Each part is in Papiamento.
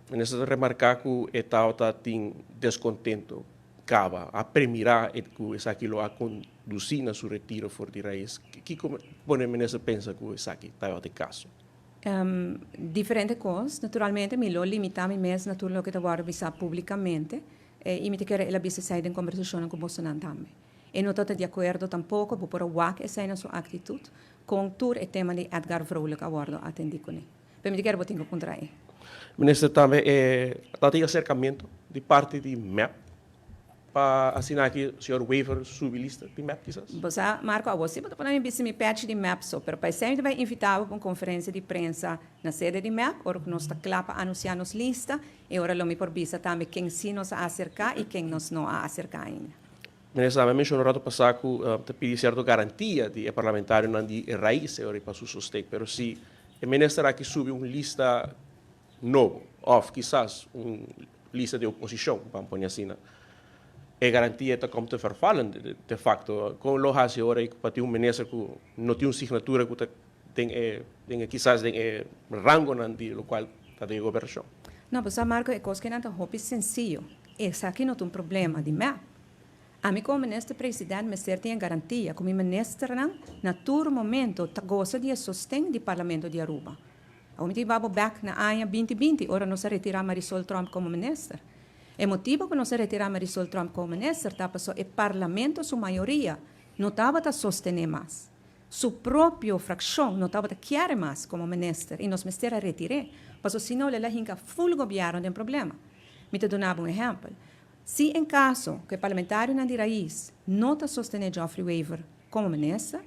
Minister ta remarca cu e tabata tin descontento caba, a premira e cu esaki lo a conduci na su retiro for di Raiz. Kico pone minister pensa cu esaki tabata e caso? Diferente cos. Naturalmente mi lo limita mi mes na tur loke ta wordo bisa publicamente y mi ta kere el a bisa esey den conversacionnan cu bosonan tambe. E no ta di acuerdo tampoco, bo por a wak esey na su actitud, con tur e tema di Edgar Vrolijk a wordo atendi cune. Pero mi ta kere bo tin cu puntra e. Minister, tambe e ta tin acercamento di parti di mep pa asina aki señor Wever subi lista di mep kisas? Bo sa, Marco, awor si bo ta pone mi bisti mi pechi di mep so, pero pa esei mi ta bai invita bo pa un conferencia di prensa na sede di mep, ora cu nos ta cla pa anuncia nos lista, e ora lo mi por bisa tambe ken si nos a acerca y ken nos no a acerca ainda. Minister tambe a menciona un rato pasa cu ta pidi cierto garantia di e parlamentarionan di e Raiz e ora pa su sosten, pero si e minister aki subi un lista nobo of kisas un lista di oposicion, ban pone asina, e garantia ta kom te vervallen de facto. Con lo haci ora pa tin un minister cu no tin un signatura cu ta den e den e kisas den e rangonan di locual ta den e gobernacion? No, pasobra Marco, e cos kinan ta hopi senciyo. Esaki no ta un problema di mep. Ami como minister president mester tin e garantia cu mi ministernan na tur momento ta goza di e sosten di Parlamento di Aruba. Awor mi ta hiba bo bek na aña 2020 ora nos a retira Marisol Tromp como minister. E motibo cu nos a retira Marisol Tromp como minister ta pasobra e Parlamento su mayoria no tabata sostene mas. Su propio fraccion no tabata kier mas como minister y nos mester a retire pasobra si no lo el a hinca full gobierno den problema. Mi ta duna bo un ehempel. Si en caso cu e parlamentarionan di Raiz no ta sostene Geoffrey Wever como minister,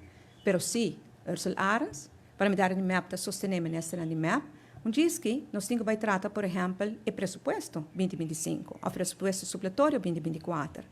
pero si Ursell Arends, parlamentario di mep, ta sostene ministernan di mep, un djiski nos tin cu bay trata por ehempel e presupuesto 2025 of presupuesto supletorio 2024.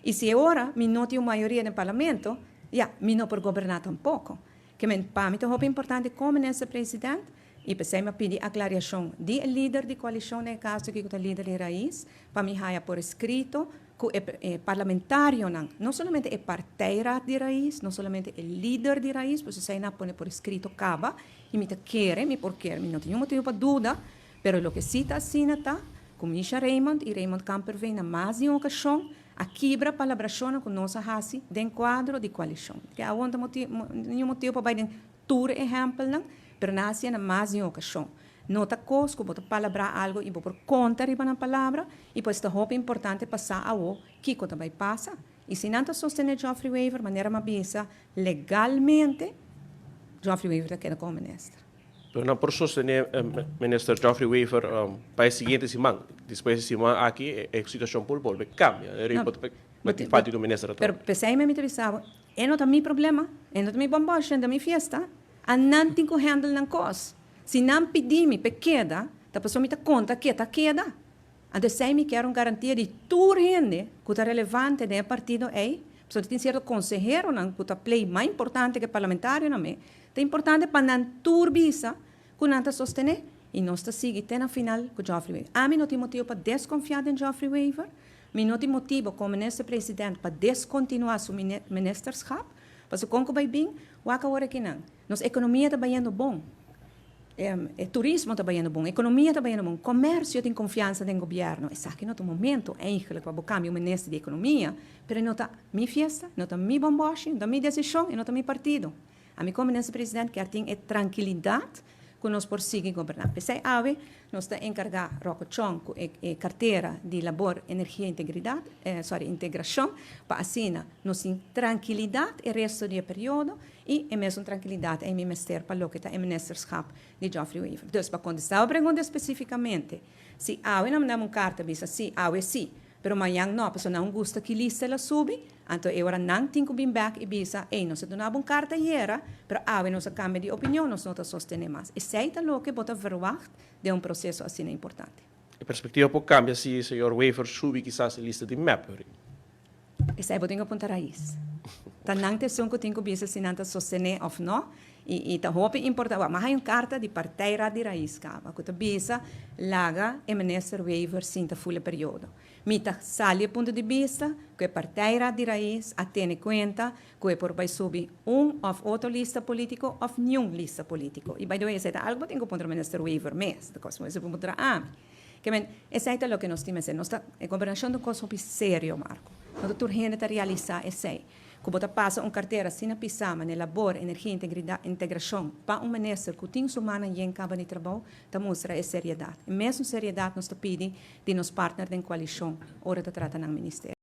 Y si e ora mi no tin un mayoria den parlamento, ya, mi no por goberna tampoco. Ke men pa mi ta hopi importante como minister president y p'esey mi a pidi aclariacion di e lider di coalicion den e caso aki cu ta lider di Raiz pa mi haya por escrito cu e parlamentarionan, no solamente e partijraad di Raiz, no solamente e lider di Raiz, pues esey nan a pone por escrito caba y mi ta kere, mi por kere, mi no tin niun motibo pa duda, pero loke si ta asina ta cu Misha Raymond y Raymond Kamperveen na mas di un ocasion a kibra palabracionnan cu nos a haci den cuadro di coalicion. Ke awor no ta niun motibo pa bay den tur ehempelnan, pero nan a hacié na mas di un ocasion. No ta cos cu bo ta palabrá algo y bo por conta riba nan palabra, y pues ta hopi importante pa sa awo kico ta bay pasa. Y si nan ta sostene Geoffrey Wever, manera m'a bisa, legalmente Geoffrey Wever ta keda como minister. Pero nan por sostene minister Geoffrey Wever pa e siguiente siman. Despues e siman aki e situacion por bolbe cambia. No, bo tin falta di un minister atrobe. Pero p'esei mi ta bisa bo, e no ta mi problema, e no ta mi bomboshi, e no ta mi fiesta. A nan tin cu handle nan cos. Si nan pidi mi p'e keda, ta pasobra mi ta konta ke ta keda. Anto esei mi kier un garantia di tur hende ku ta relevante den e partido ei, pasobra tin sierto konseheronan ku ta play mas importante ku e parlamentarionan me, ta importante pa nan tur bisa ku nan ta sostené i nos ta sigui te na final ku Geoffrey Wever. Ami no tin motibu pa deskonfiá den Geoffrey Wever, mi no tin motibu komo minister president pa deskontinuá su ministerschap, pasobra kon ku bai bin, wak awor akinan. Nos ekonomia ta bayendo bon, e turismo ta bayendo bon, ekonomia ta bayendo bon, komersio tin konfiansa den gobièrnu. Esaki no ta un momento eigenlijk pa bo kambia un minister di ekonomia, pero e no ta mi fiesta, no ta mi bombòshi, no ta mi desishon, e no ta mi partido. Ami komo minister president kier tin e trankilidat ku nos por sigui goberná. P'esei awe nos ta enkargá Rocco Chong ku e kartera di Labor, Energia i Integridat, sorry, Integrashon, pa asina nos tin trankilidat e resto di e periodo i e mesun trankilidat ei mi mester pa loke ta e ministerschap di Geoffrey Wever. Dus pa kontestá bo pregunta spesifikamente, si awe nan manda mi un karta bisa si, awe si, pero mañan no, pasobra nan gusta ki lista el a subi, anto e ora nan tin ku bin bèk i bisa, ey, nos a duna bo un karta ayera, pero awe nos a kambia di opinion, nos no ta sostené mas. Esei ta loke bo ta verwagt den un proseso asina importante. E perspektiva por kambia si señor Wever subi kisas e lista di mep, Ri. Esei bo tin ku punta rais. Ta nan ta esun ku tin ku bisa si nan ta sostené òf no. I ta hopi importante. Wak, mi a haña un karta di Partijraad di Rais kaba ku ta bisa laga e minister Wever sinta ful e periodo. Mi ta sali e punto di bista ku e Partijraad di Rais a tene kuenta ku e por bai subi un òf otro lista polítiko òf niun lista polítiko. I by the way esei ta algu bo tin ku puntra minister Wever mes, ta kos ku bo mester puntra ami. Ke men, esei ta loke nos tin ku Nos ta, e gobernashon ta un kos serio, Marco. No tur hende ta realisá esei. Ku bo ta pasa un kartera asina pisá, na labor, energia, integrashon, pa un minister ku tin su man yen kaba di trabou, ta mustra e seriedat. E mesun seriedat nos ta pidi di nos partner den koalishon, ora ta trata na ministerio.